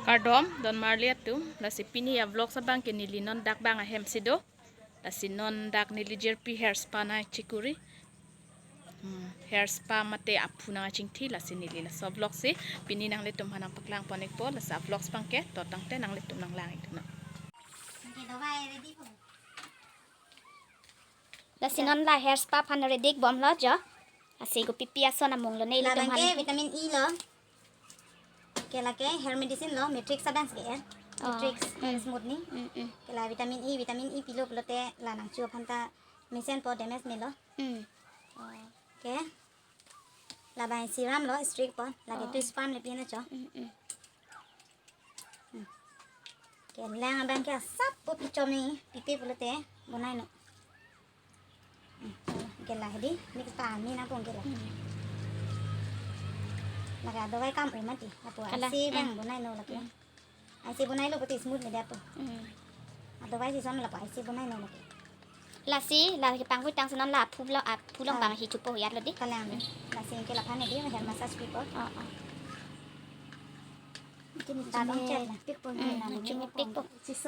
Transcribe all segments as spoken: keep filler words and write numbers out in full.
Kardom, don marli atum, lasi pini a-vlogs abang ke neli non dak bang ahem si do. Lasi non dak neli jirpi hair spa nangchikuri. Hmm, hair spa mate aphu nangchingthi, lasi neli laso vlog si pini nanglitum aphan nangpaklang pon-ikpo, lasi a-vlogs abang ke, to tangte nanglitum nanglang-ik non. Lasi non la hair spa aphan ready bomlo jo. Lasi kopipi ason amung lo ne ilitum aphan. Labang ke vitamin E lo. Ke lake hair medicine lo, Matrix abang ke er. Oh, Matrix, hair mm, smoothing. Mm, mm. Ke la vitamin E, vitamin E pilo pulote la nangchu aphan ta mesenpo, damage melo. Mm. Oh. Ke labang serum lo, streak apot. Lake, oh, twist aphan le pina cho. Mm, mm. Hmm. Ke lang abang ke asap po pichom ni, pipe pulote bonai non. Hmm. Ke la hedi, ni kita ami na pung ke la. Hmm. Lake adawai kam-o mati, apo, kalang, asi bang, hmm, bonai non lake. Hmm. Asi bonai lo pute smooth mede apo. Hmm. Adawai si son lapu asi bonai non lake. Lasi, la kepangkui tangsi non la aphu lo, aphu along, ah, bang hi chupo huyat lo di. Kalang. Hmm. Lasi ke laphan hedi, hair massage pipo. Oh, oh. Kini ta bang chai na, pikpo, hmm, na, na, chumi pikpo.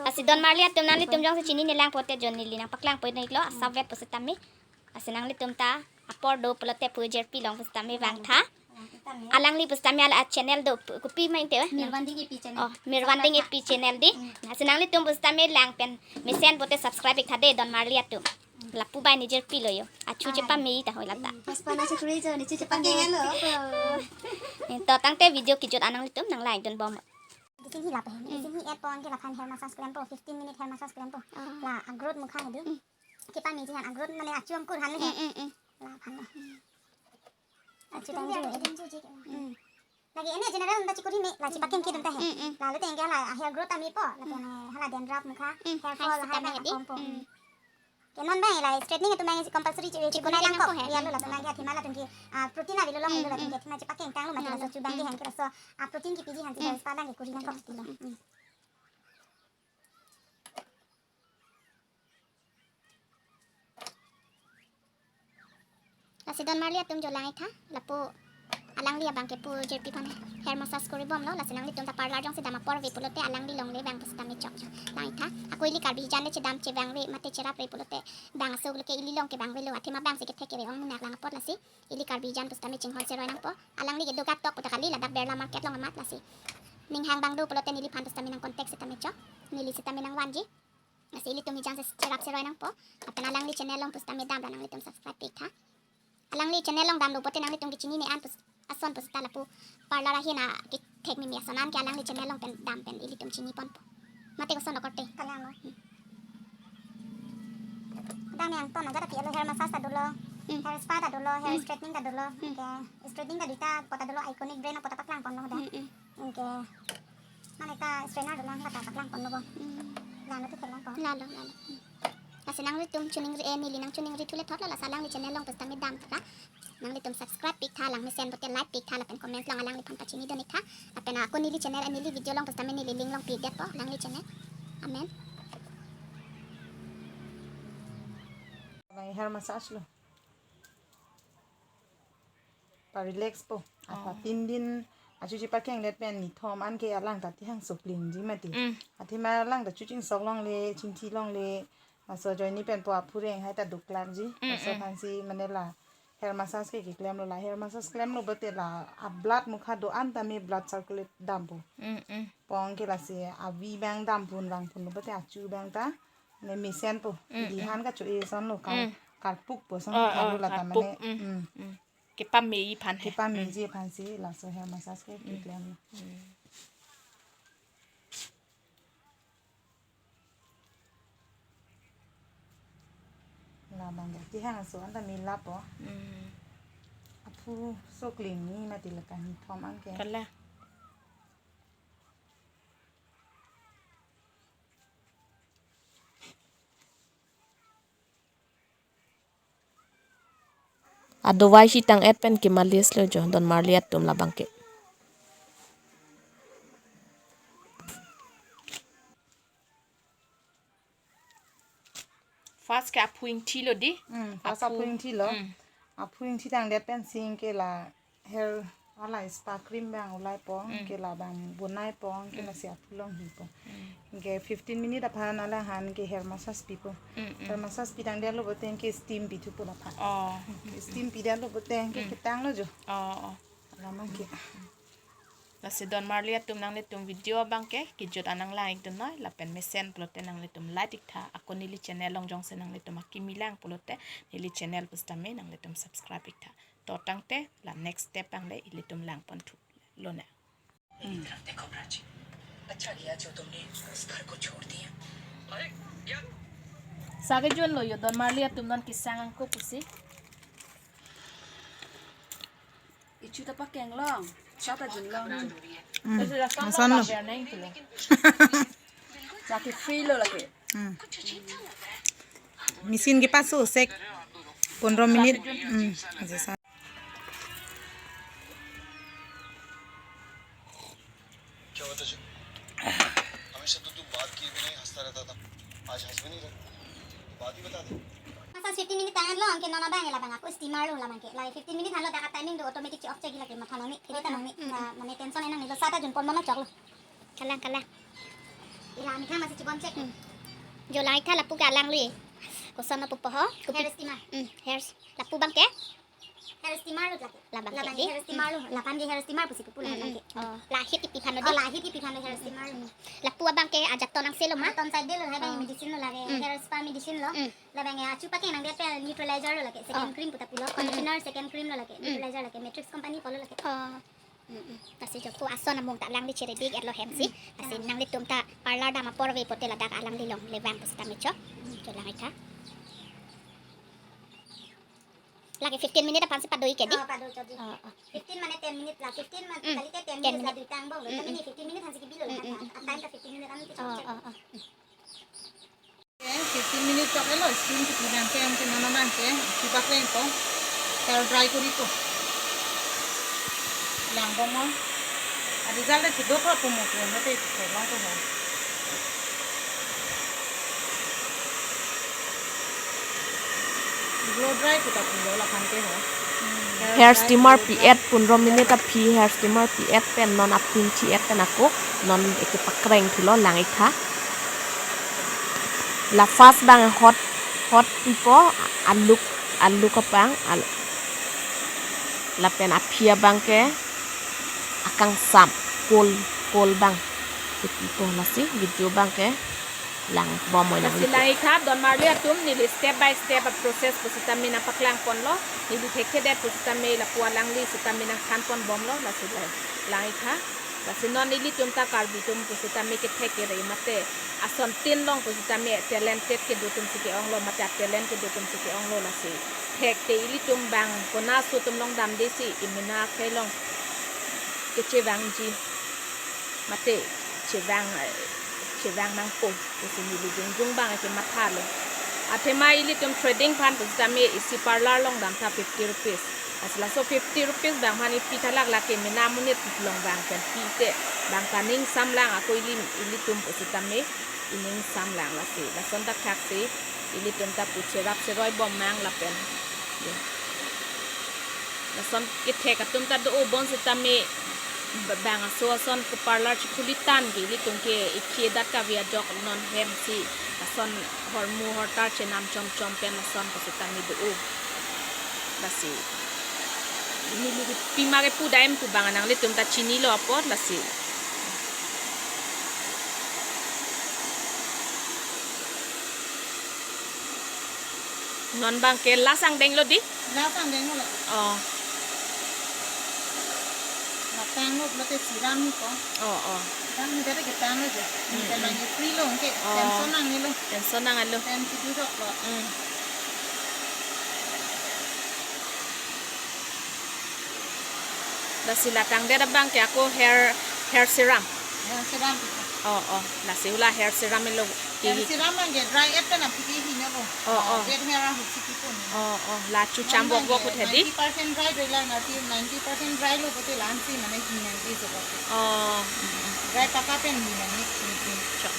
Lasi don marli atum, nanglitum jongsi chinine lang pulote jo neli nangpaklang pon-iklo, asap vet pusitame. Lasi nanglitum ta apor do pulote pu jirpi long pusitame vangtha. Alangli pusitame ala channel do pu-, kopi ma inte, eh? Mirwanding A P channel. Oh, Mirwanding A P channel di. Hmm. Lasi nanglitum pusitame lang pen mesen pulote subscribe iktha de don marli atum. Lapu bai ni jirpi lo jo. Achu, ah, chepame ta hoi lata. Hmm, pas pana chukri jo, ni chu chepakeng lo. Eh, to tangte video kejut an nanglitum nanglang-ik dun bom. Medicine hi lapu he. Hmm. Medicine hi et pon ke laphan hair massage klempo, fifteen minute hair massage klempo. Ah. La a-growth mukha hedi. Hmm. Kepameji aphan a-growth mane achu angkur aphan le he. Hmm, hmm, hmm. Laphan le. Achu dangju. Dangju je. Hmm. Lake ene general ta chikuri me, la chepakeng kedun ta he. Hmm, hmm. La lote anke la hair growth ta mepo, lake, hmm, ne hala dandruff mukha, hmm, hair fall, hai hai sitame ta hedi. Kompo. Hmm. Hmm. Ke non bang la straightening atum bang compulsory chi-, chikuri bonai lang nangpo kok. He. Iya lo, hmm, latum bang ke athema latum ke, ah, protein avelo lo, hmm, lo latum ke, hmm, athema chepakeng tanglo mati, iya lo, laso chubang ke, hmm, hang ke laso, ah, protein kepiji aphan si, hmm, hair spa bang ke kuri nangkok, hmm, sitilo. Hmm. Lasi don marli atum jo lang-iktha, lapu alangli abang ke pu jirpi aphan hair massage kuri bomlo, lasi nanglitum ta parlour jongsi dam apor ave pulote alangli longle bang pusitame chokche. Lang-iktha, ako ili Karbi jan le chedam chevangve mate cherapre pulote bang aso le ke ili long ke bang avelo, athema bang si kethek kere ong munak lang apot lasi ili Karbi jan pusitame chinghon seroi nangpo. Alangli ke Dogatok puta kali, ladak Birla Market along amat lasi. Ning hang bang do pulote neliphan pusitame nang contact sitame chok. Neli sitame nangvanji. Lasi ilitum ejang si cherap seroi nangpo. Lapen alangli channel along pusitame dam ra nanglitum subscribe pi-iktha. Alangli channel along damlo pulote nanglitum ke chinine an pus-, ason pusita lapu parlour ahin akethek mimi ason an ke alangli channel along pen dam pen ilitum chini ponpo. Mate koson lo korte. Kalang lo. Hmm. Dang yang ton aja tapi alo hair massage ta dolo, hmm, hair spa ta dolo, hair, hmm, straightening ta dolo. Hmm. Ke straightening ta duita pot ta dolo, Iconic brand apot ta paklang ponlo da. Hmm, hmm. Anke mane ta straightener dolo, la ta paklang ponlo bo. Hmm. Lalo tu paklang pon. Lalo, lalo. Hmm. Lasi nanglitum chiningri, eh, neli nangchiningri thule thotlo, lasi alangli channel along pusitame dam ra. Nanglitum subscribe pi-iktha, lang mesen pulote like pi-iktha, lapen comment along alangliphan pachini dun-iktha. Lapen ako neli channel, eh, neli video along pusitame neli link along pi-ik detpo, alangli channel. Amen. Hair massage lo. Pa-relax po. Apa, oh, tin din achu chepakengdet pen nithom an ke alang ta ti hangso klingji mati. Mm. Athema alang ta chuching sok longle, chingthi longle. Laso ajoine pen po aphu reng hai ta duklakji. Mm, laso, mm, aphansi mane la hair massage ke keklemlo, la hair massage klemlo pulote la a-blood mukha do-an tame blood circulate dampo. Mm, mm. Pong ke lasi avi bang dam pon vang ponlo pulote achu bang ta ne mesenpo. Mm, mm. Dihan kacho-e ason lo, kar-, mm, karpukpo ason, oh, kalo, oh, lata karpuk, mane, mm, mm, mm. Kepameji aphan he. Kepameji aphansi laso hair massage ke, mm, keklem. Mm. Labang ke ti hangso an ta mela po. Mm. Aphu so klingji mati la kanithom an ke. Kalang. Adawai si tang-et pen kemalis lo jo, don marli atum, labang ke. First ke aphu ingthi lo di. Hmm, first aphu, aphu ingthi lo. Hmm. Aphu ingthi tangdet pensi ke la hair Hala spa cream bang ulai pong, Mm. ke labang bonai pong, ke Mm. lasi aphu longhi pong. Mm. Ke fifteen minute aphan ala han ke hair massage pipo. Mm, mm. Hair massage pidang dia lo boteng ke steam pithupo laphan. Oh. Steam pi dia lo boteng ke Mm. ketang lo jo. Oh, oh. Lamang ke. Lasi don marli atum nanglitum video abang ke kejut anang lang ik dun noi lapen mesen pulote nanglitum like ik tha. Ako neli channel along jongsi nanglitum akimi lang pulote neli channel pusitame nanglitum subscribe ik tha. To tangte la next step angle ilitum lang pon thu lonang. एक तरफ देखो प्राची, अच्छा किया जो तुमने उस घर को छोड़ दिया। अरे क्या? Sake jun lo jo don marli atum non kesang angko pusi. Ichu ta pakeng long, sata jun long. Hmm. Asan lo. Lake free lo lake. Hmm. Machine ke paso sek pondro minute. Hmm. Aji sa. क्या हुआ तुझे? हमेशा तो तू बात किए बिना ही हंसता रहता था, आज हंस भी नहीं रहा, तो बात ही बता दे। Masa fifteen minute tang lo, anke non abang labang ako steamer lo labang ke. Lai fifteen minute han lo, dak timing do automatic chi off chegi lake, matha nangni, khede ta nangni. Mm, mm. Na, mane tension enang ni lo, sata jun pon mono chok lo. Kalang, kalang. Ila ami kha masi chibom chek. Mm. Jo lang ik tha lapu ke alang li. Koson lapu po ho? Kopi? Hair steamer. Mm, hair s-, lapu abang ke? Hair steamer lo lake. Labang ke di? Hair steamer lo. Lapan ke hair steamer pusi pupu labang ke. Oh, lahit kipi aphan lo di? Oh, lahit kipi aphan lo hair steamer lo. Lapu abang ke ajat ton angse lo ma? Ajat ton side lo, hai bang medicine lo lake. Mm. Hair spa medicine lo. Mm. Labang ya, achu pakeng nang dia pe neutralizer lo lake. Second cream puta pulo. Mm, mm. Conditioner second cream lo lake. Mm. Neutralizer lake. Matrix company pulo lake. Oh. Mm, mm. Lasi jo ko ason amung ta lang di chere dik et lo hem si. Mm. Lasi nanglitum ta parlor dam apor ave pulote ladak alang li longle vang pusitame chok. Mm, jo lang ik tha. Lake fifteen minute aphan si pado ik ke di? Oh, pado chok di. Oh, oh. Fifteen mane ten minute la, fifteen man, mm, kalite ten minute la dui tang bong lo. Mm, mm. Kami ni fifteen minute han si kibi lo, mm, han, mm, mm, time ta fifteen minute an. Oh, chok, chok, oh, oh. Mm. Fifteen minute chok lo, steam kipi nang ke, anke non abang ke, kipa kleng ko, hair dry kori ko. Lang bom mo. Adi jal de chidok lo pumo ko, mate ko lang ko mo. Blow dry ko ta pulo laphan ke ho. Hair steamer pi-et pondro minute aphi hair steamer pi-et pen non aphi thi-et pen ako non eke pakreng thulo lang ik tha. La first abang hot, hot pipo aluk, aluk abang al-, lapen aphi abang ke akangsam cold, cold abang kepipo lasi video abang ke lang bom oi nang. Lasi lang ik tha don marli atum, neli step by step a process pusitame nangpaklang ponlo, neli thekthedet pusitame lapu alangli sitame nangthan pon bomlo, lasi lang, lang ik tha. Lasi non ilitum ta Karbi atum pusitame kethek kere mate asontin long pusitame talented kedo atum si ke-ong lo, mate talent kedo atum si ke-ong lo, lasi thekte ilitum bang konaso atum long damde si imena akhei long kechevangji mate chevang, eh, chevang nangpo pusi neli jongjong abang ke mathalo. Athema ilitum threading aphan pusitame isi parlor long dam tha fifty rupees. Lasi laso fifty rupees abang aphan ipi thalak lake mena monit long abang pen pite abang kaning samlang ako ili, ilitum pusitame ining samlang lasi. Lason ta khaksi ilitum ta pu cherap cheroi bom nang lapen. Lason kethek atum ta do-o bonsitame ba-, bang aso ason ke parlor chikhuli tang ke ilitum ke ikhi-edat kave ajok non hem si lason hormu hortar chenam chomchom pen lason pusitame do-o. Lasi neli pima kepu dam pu abang nanglitum ta chinilo apot lasi. Non abang ke last angdeng lo di? Last angdeng lo. Oh. La tanglo pulote serum hi ko. Oh, oh. Serum hi dere ke tanglo je. Mm, pen mm. Lagi free lo ke. Oh. Tension nang ni lo. Tension nang alo. Pen tidu dok lo. Mm. Lasi la tangdet abang ke ako hair, hair serum. Hair serum. Oh, oh. Lasi hala hair serum lo. Hair serum abang ke dry et pen aphi ke hini lo. Oh, oh. Wet hair ahut si pipo ni. Oh, oh. La chucham bok bok hut hedi. Ninety percent dry doi la, ninety, ninety percent dry lo pulote la-an si mane hini nang di so. Oh. Dry paka pen hini nang ni. Chok.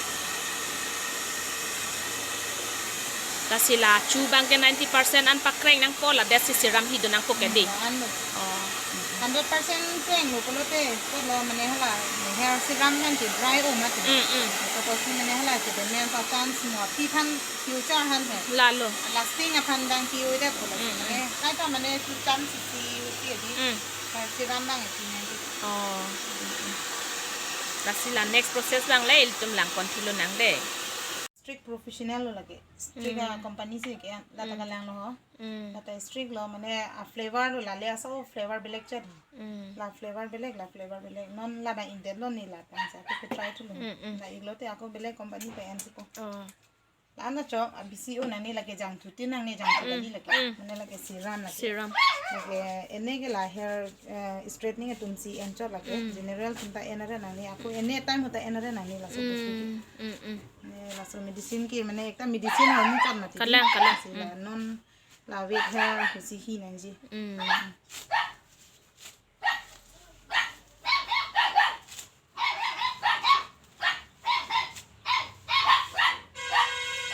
Lasi la chu abang ke ninety percent an pakreng nangpo, ladet si serum hi do nangpo ke di. Hmm, ano. Oh. Hundred percent peng lo pulote, kolo mane hala hair serum kan ke dry o mati. Mm, mm. Suppose mane hala ke the main pa chance mo aphi aphan future aphan he. Lalo. Lasting aphan abang ke o-e det pulo. Mm, mane mm. Kaita mane chu chance si si adi. Mm. Hair serum abang ke nang ke. Oh. Lasi la next process abang le ilitum lang continue nang de. Streak Professional lo lake. Streak, mm, a company si ke, lata, mm, kalang lo ho. Mm. Lata Streak lo mane a flavor lo lale aso flavor belek chet. Mm. La flavor belek, la flavor belek. Non la da indet lo ne la tangsa ke try tu lo. Mm, mm. La iglo te ako belek company pen si ko. Oh. La ana cho a B C O nang ne lake jangthu tin nang ne jangthu, mm, kali lake. Mm. Mane lake serum lake. Serum. Lake ene ke la hair, eh, straightening atum si en chot lake. Mm. General atum ta en ra nang ne ako ene time ho ta en ra nang ne laso. Mm, mm, mm. Ne laso medicine ke mane ekta medicine hormu kan mati. Kalang, kalang. Si la, mm, non la wet hair si hi nangji. Mm.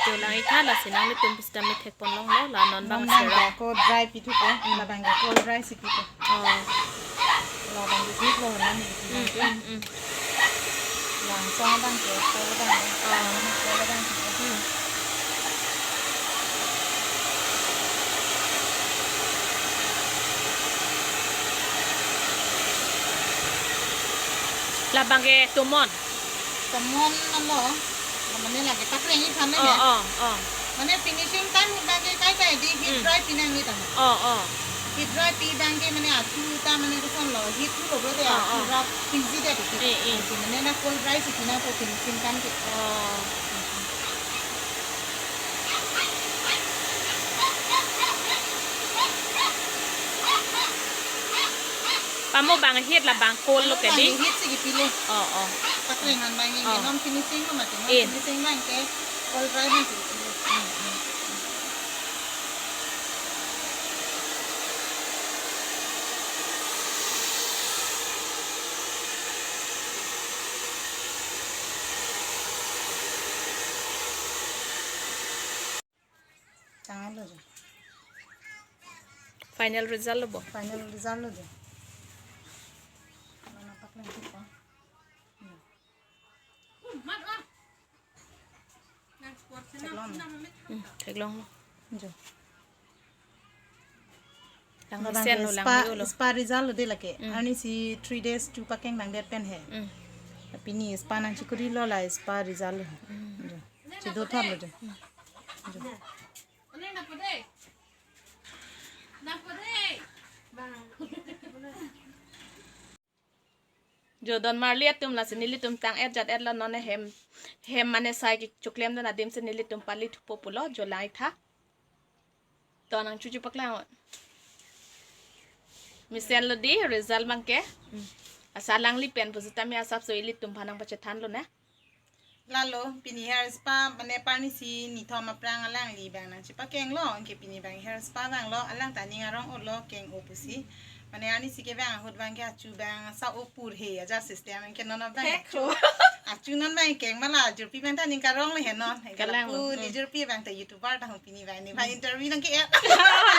Jo lang-ik tha, lasi nanglitum pusitame thekpon longlo, la non abang, non abang serum. Ko dry pithu ko, mm, la abang ko cold dry si pithu. Oh. La abang ko hit lo na ni. Mm, mm, mm. Langsung abang ke, cold abang. Oh. Cold abang. Hmm. La abang ke tomon. Tomon lo. Mane lake pakreng-ik tha ne. Oh, oh, oh. Mane finishing time abang ke kaita di heat, hmm, dry pi nang ni tama. Oh, oh. Heat dry pi abang ke mane achu ta mane koson lo, heat tu lo bro de, oh, achu, oh, rak frizzy de tu. Eh, eh. Mane na cold dry si pi nang ko finishing time ke. Oh. Pamo abang heat la abang cold lo ke di? Abang heat si kipilo. Oh, oh. Pakreng an abang, oh, non finishing lo mati, non, eh, finishing abang ke cold dry abang si kipilo. Hmm, hmm. Tanglo jo. Final result lo bo. Final result lo jo. Mana pak lang kita. Theklong. Hmm, theklong. Jo. Lang labang mesen ke lo, lang spa, mi ulo. Spa result lo de lake. Hmm. Arni si three days chu pakeng lang det pen he. Hmm. Pini spa nang chikuri lo la spa result lo. Hmm. Jo. Chido thar lo jo. Hmm. Jo. Jo don marli atum, lasi nelitum tang-et jat-et lo, non hem, hem mane sai kechoklem dun adim si nelitum pali thupo pulo, jo lang-ik tha. To nang chuchu paklang. Mesen lo di result abang ke. Hmm. Asa alangli pen pusitame asapso ilitum aphan nangpachethan lo na. Lalo, pini hair spa, mane parni si nithom aphrang alangli abang nang chipakeng lo, anke pini abang hair spa abang lo, alang ta ning arong-o lo, keng-o pusi. Mane arni si ke abang ahut abang ke achu abang sa-o pur he, aja system anke non abang. Thek achu. Ho. Achu non abang keng ma la, jirpi abang ta ning karong le he non. Anke kalang lapu lo. Hmm. Ni jirpi abang ta YouTuber ta hong pini abang ni abang, hmm, interview nang ke-et.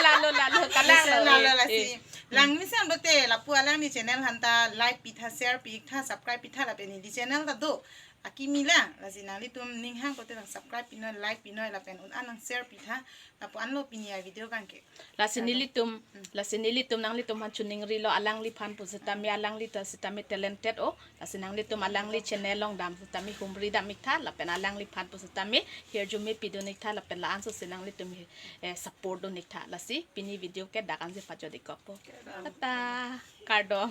Lalo, lalo, kalang lo. Lalo, eh, lasi. Eh. Lang, hmm, mesen lo te, lapu alangli channel aphan ta like pi tha, share pi tha, subscribe pi tha, lapen neli channel ta do. Akimi lang, lasi nanglitum ning hang pote nang subscribe pinoi, like pinoi, lapen un-an nang share pitha, lapu-an lo pini a-video abang ke. Lasi, hello, nelitum, hmm, lasi nelitum nanglitum aphan choningri lo, alangliphan pusitame, alangli ta sitame talented o, lasi nanglitum alangli channel along dam sitame humri dam-ik tha, lapen alangliphan pusitame hirjume pidun-ik tha, lapen la-anso si nanglitum, eh, support dun-ik tha, lasi pini video ke dak ansi pajut-ik kokpo. Kardom. Tata, kardom.